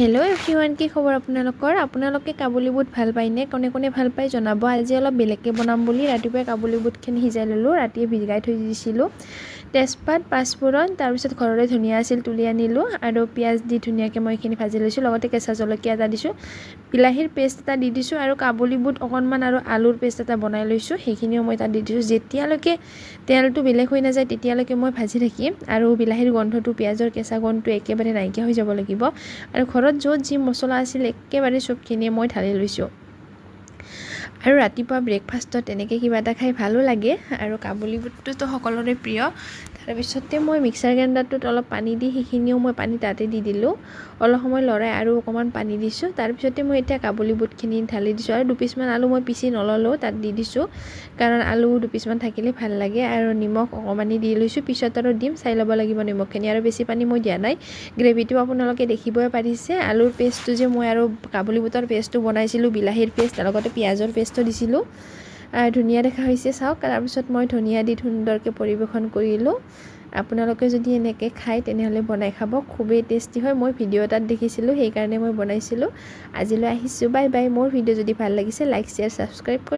Hello' everyone, কি খবৰ আপোনালোকৰ? আপোনালোকে কাবুলী বুট ভাল পায়নে? কোনে কোনে ভাল পায় জনাব। আজি অলপ বেলেগকৈ বনাম বুলি ৰাতিপুৱাই কাবুলী বুটখিনি সিজাই ল'লোঁ। ৰাতিয়ে ভিজাই থৈ দিছিলোঁ। তেজপাত, পাঁচফোৰণ, তাৰপিছত ঘৰৰে ধনিয়া আছিল, তুলি আনিলোঁ আৰু পিঁয়াজ দি ধুনীয়াকৈ মই এইখিনি ভাজি লৈছোঁ। লগতে কেঁচা জলকীয়া এটা দিছোঁ, বিলাহীৰ পেষ্ট এটা দি দিছোঁ আৰু কাবুলী বুট অকণমান আৰু আলুৰ পেষ্ট এটা বনাই লৈছোঁ, সেইখিনিও মই তাত দি দিছোঁ। যেতিয়ালৈকে তেলটো বেলেগ হৈ নাযায়, তেতিয়ালৈকে মই ভাজি থাকিম আৰু বিলাহীৰ গোন্ধটো, পিঁয়াজৰ কেঁচা গোন্ধটো একেবাৰে নাইকিয়া হৈ যাব লাগিব। আৰু ঘৰত য'ত যি মছলা আছিল, একেবাৰে চবখিনিয়ে মই ঢালি লৈছোঁ। আৰু ৰাতিপুৱা ব্ৰেকফাষ্টত তেনেকৈ কিবা এটা খাই ভালো লাগে আৰু কাবুলী বুটটোতো সকলোৰে প্ৰিয়। তাৰপিছতে মই মিক্সাৰ গ্ৰাইণ্ডাৰটোত অলপ পানী দি সেইখিনিও মই পানী তাতে দি দিলোঁ। অলপ সময় লৰাই আৰু অকণমান পানী দিছোঁ। তাৰপিছতে মই এতিয়া কাবুলী বুটখিনি ঢালি দিছোঁ আৰু দুপিচমান আলু মই পিচি নল'লোঁ, তাত দি দিছোঁ, কাৰণ আলু দুপিচমান থাকিলে ভাল লাগে। আৰু নিমখ অকণমানি দি লৈছোঁ, পিছত আৰু দিম, চাই ল'ব লাগিব নিমখখিনি। আৰু বেছি পানী মই দিয়া নাই। গ্ৰেভিটো আপোনালোকে দেখিবই পাৰিছে। আলুৰ পেষ্টটো যে মই আৰু কাবুলী বুটৰ পেষ্টটো বনাইছিলোঁ, বিলাহীৰ পেষ্ট, লগতে পিঁয়াজৰ পেষ্টো দিছিলোঁ, ধুনীয়া দেখা হৈছে চাওক। তাৰপিছত মই ধনিয়া দি সুন্দৰকৈ পৰিৱেশন কৰিলোঁ। আপোনালোকে যদি এনেকৈ খায়, তেনেহ'লে বনাই খাব, খুবেই টেষ্টি হয়। মই ভিডিঅ' এটাত দেখিছিলোঁ, সেইকাৰণে মই বনাইছিলোঁ। আজিলৈ আহিছোঁ, বাই বাই। মোৰ ভিডিঅ' যদি ভাল লাগিছে, লাইক, শ্বেয়াৰ, ছাবস্ক্ৰাইব কৰি